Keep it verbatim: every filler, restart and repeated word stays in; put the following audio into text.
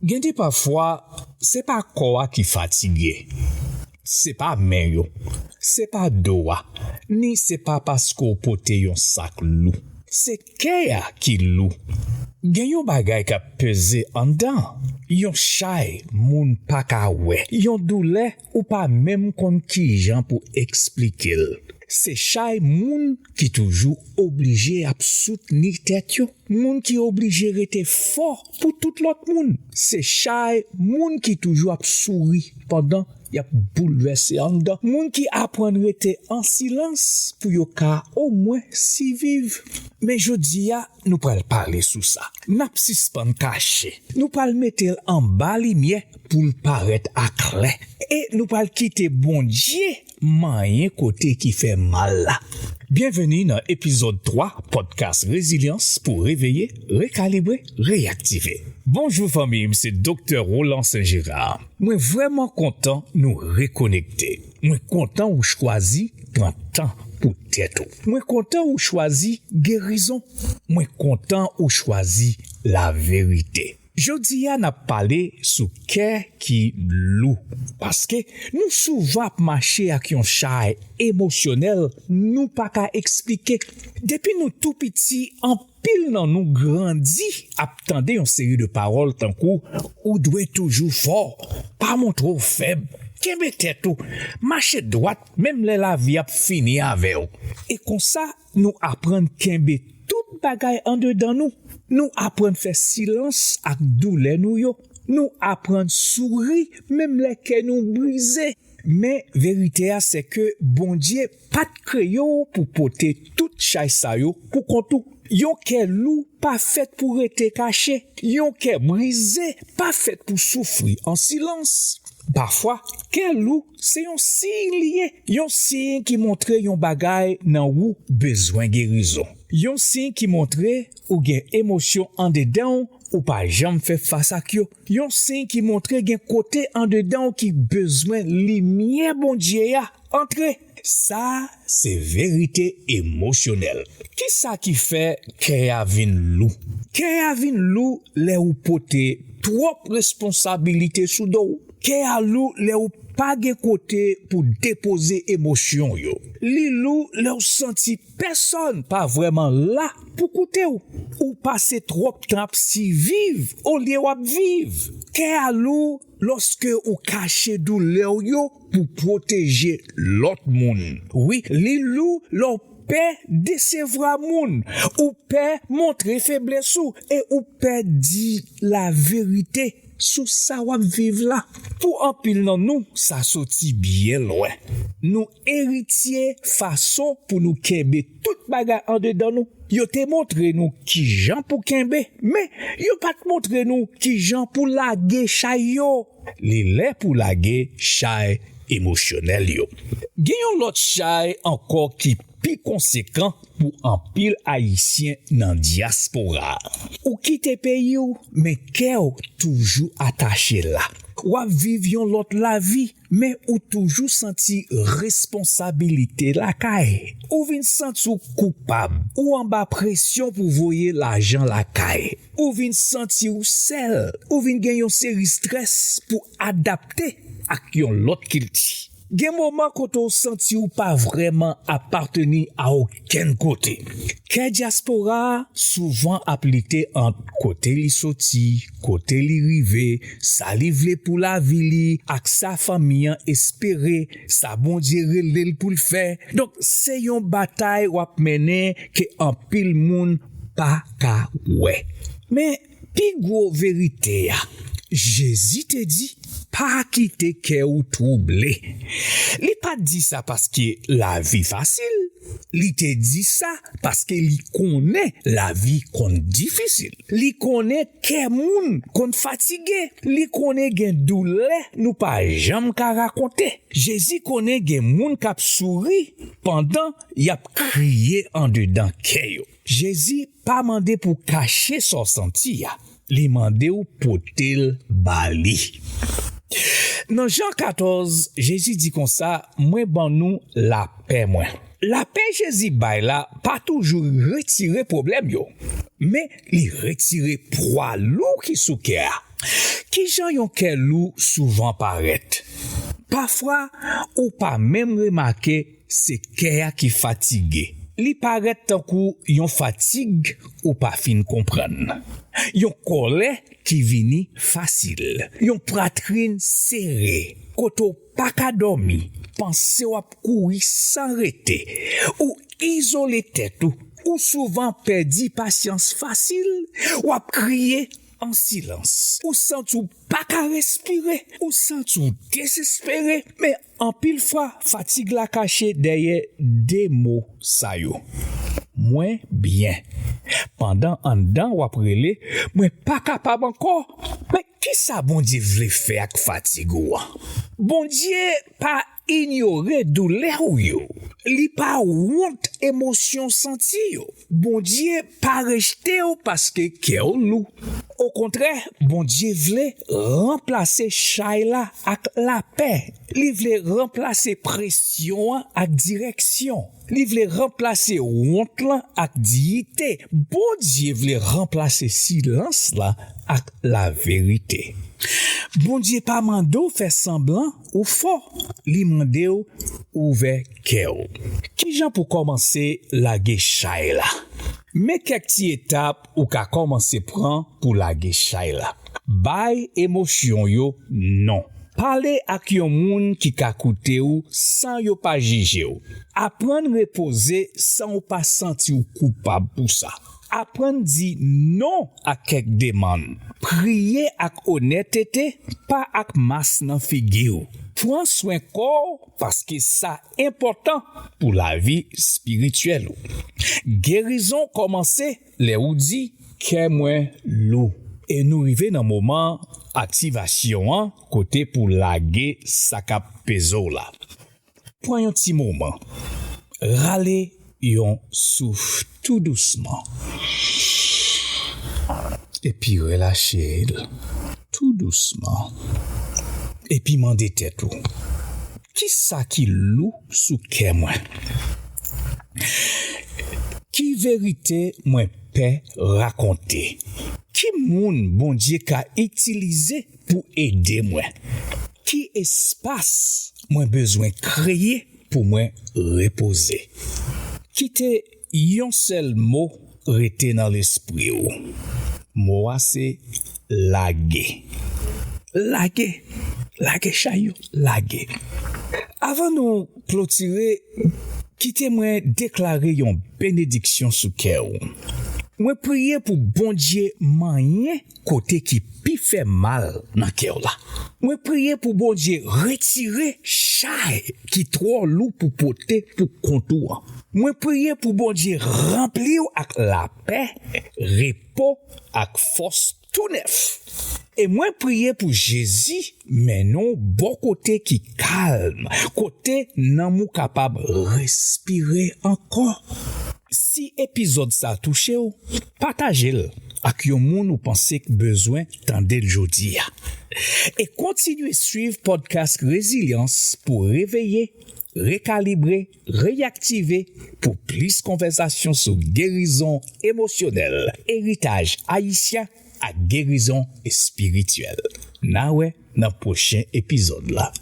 Gen de pafwa, se pa kò a ki fatige, se pa men yo, se pa do a, ni se pa paske w pote yon sak lou. Se kè a ki lou. Gen yon bagay k ap peze anndan, yon chay moun pa ka wè, yon doulè ou pa menm konn kijan pou eksplike l. Se chay moun ki toujou oblije ap soutni tèt yo, moun ki oblije rete fò pou tout lòt moun. Se chay moun ki toujou ap souri pandan y ap boulvèse anndan, moun ki aprann rete an silans pou yo ka omwen siviv. Men jodi a, nou pral pale sou sa. N ap sispann kache. Nou pral mete l anba limyè pou l parèt aklè. E nou pral kite Bondye manyen kote ki fè mal la. Byenveni nan epizòd twa pòdkas Rezilyans pou reveye, rekalibre, reyaktive. Bonjou fanmi, m se Doktè Roland Saint Gerard. Mwen vrèman kontan nou rekonekte. Mwen kontan ou chwazi pran tan pou tèt ou. Mwen kontan ou chwazi gerizon. Mwen kontan ou chwazi laverite. Jodi a, n ap pale sou kè ki lou. Paske nou souvan ap mache ak yon chay emosyonèl nou pa ka eksplike. Depi nou tou piti, anpil nan nou grandi ap tande yon seri de pawòl tankou, ou dwe toujou fò, pa montre w fèb, kenbe tèt ou, mache dwat, menm lè lavi ap fini avè w. E konsa, nou aprann kenbe tout bagay andedan nou. Nou aprann fè silans ak doulè nou yo. Nou aprann souri menm lè kè nou brize. Men verite a, se ke Bondye pa t kreye w pou pote tout chay sa yo pou kont ou. Yon kè lou pa fèt pou rete kache. Yon kè brize pa fèt pou soufri an silans. Pafwa, kè lou se yon siy li ye, yon siy ki montre yon bagay nan ou bezwen gerizon, yon siy ki montre ou gen emosyon andedan w ou pa janm fè fas ak yo, yon siy ki montre gen kote andedan w ki bezwen limyè Bondye a antre. Sa se verite emosyonèl. Kisa ki fè kè a vin lou? Kè a vin lou lè ou pote twòp responsabilite sou do w. Kè a lou lè ou pa gen kote pou depoze emosyon w yo. Li lou lè w santi pèsonn pa vrèman la pou koute w. Ou pase twòp tan ap siviv olye w ap viv. Kè a lou lòske ou kache doulè w yo pou pwoteje lòt moun. Wi, li lou lè w pè desevwa moun, ou pè montre feblès ou e ou pè di laverite sou sa w ap viv la. Pou anpil nan nou, sa soti byen lwen. Nou eritye fason pou nou kenbe tout bagay andedan nou. Yo te montre nou kijan pou kenbe, men yo pa t montre nou kijan pou lage chay yo. Li lè pou lage chay emosyonèl yo. Gen yon lòt chay ankò ki pi konsekan pou anpil Ayisyen nan dyaspora. Ou kite peyi w, men kè w toujou atache la. W ap viv yon lòt lavi, men ou toujou santi responsabilite lakay. Ou vin santi w koupab, ou anba presyon pou voye lajan lakay. Ou vin santi w sèl, ou vin gen yon seri estrès pou adapte ak yon lòt kilti. Gen moman kote w santi w pa vrèman apateni a okenn kote. Kè dyaspora a souvan ap lite ant kote li soti, kote li rive, sa li vle pou lavi li, ak sa fanmi an espere, sa Bondye rele l pou l fè. Donk, se yon batay w ap mennen ke anpil moun pa ka wè. Men, pi gwo verite a, Jezi te di, pa kite kè w twouble. Li pa t di sa paske lavi fasil. Li te di sa paske li konnen lavi konn difisil. Li konnen kè moun konn fatige. Li konnen gen doulè nou pa janm ka rakonte. Jezi konnen gen moun k ap souri pandan y ap kriye andedan kè yo. Jezi pa mande pou kache sa w santi a. Li mande w pote l ba li. Nan Jan katòz, Jezi di konsa, mwen ban nou lapè mwen. Lapè Jezi bay la pa toujou retire pwoblèm yo, men li retire pwa lou ki sou kè a. Ki jan yon kè lou souvan parèt? Pafwa, ou pa menm remake se kè a ki fatige. Li parèt tankou yon fatig ou pa fin konprann. Yon kòlè ki vini fasil. Yon pwatrin sere, kote w pa ka dòmi, panse w ap kouri san rete. Ou izole tèt ou. Ou souvan pèdi pasyans fasil. W ap kriye an silans. Ou santi w pa ka respire. Ou santi w dezespere. Men anpil fwa, fatig la kache dèyè de mo sa yo. Mwen byen. Pandan anndan w ap rele, mwen pa kapab ankò. Men kisa Bondye vle fè ak fatig ou an? Bondye pa inyore doulè ou yo. Li pa wont emosyon w santi yo. Bondye pa rejte w paske kè w lou. Okontrè, Bondye vle ranplase chay la ak lapè. Li vle ranplase presyon an ak direksyon. Li vle ranplase wont lan ak diyite. Bondye vle ranplase silans la ak laverite. Bondye pa mande w fè sanblan ou fò. Li mande w ouvè kè w. Ki jan pou kòmanse lage chay la? Men kèk ti etap ou ka kòmanse pran pou lage chay la. Bay emosyon yo non. Pale ak yon moun ki ka koute w san yo pa jije w. Aprann repoze san w pa santi w koupab pou sa. Aprann di non ak kèk demann. Priye ak onètete, pa ak mas nan figi w. Pran swen kò w, paske sa enpòtan pou lavi espirityèl ou. Gerizon kòmanse lè ou di, "Kè mwen lou." E nou rive nan moman aktivasyon an, kote pou lage sa k ap peze w la. Pran yon ti moman. Rale yon souf tou dousman. Epi relache l tou dousman. Epi mande tèt ou, "Kisa ki lou sou kè mwen? Ki verite mwen pè rakonte? Ki moun Bondye ka itilize pou ede mwen? Ki espas mwen bezwen kreye pou mwen repoze?" Kite yon sèl mo rete nan lespri w. Mo a se lage. Lage. Lage chay yo. Lage. Avan nou klotire, kite mwen deklare yon benediksyon sou kè w. Mwen priye pou Bondye manyen kote ki pi fè mal nan kè w la. Mwen priye pou Bondye retire chay ki twò lou pou pote pou kont ou an. Mwen priye pou Bondye ranpli w ak lapè, repo ak fòs tou nèf. E mwen priye pou Jezi mennen w bò kote ki kalm, kote nanm ou kapab respire ankò. Si epizòd sa touche w, pataje l ak yon moun ou panse k bezwen tande l jodi a. E kontinye swiv podcast Rezilyans pou reveye, rekalibre, reyaktive pou plis konvèsasyon sou gerizon emosyonèl, eritaj ayisyen ak gerizon espirityèl. N a wè nan pwochen epizòd la.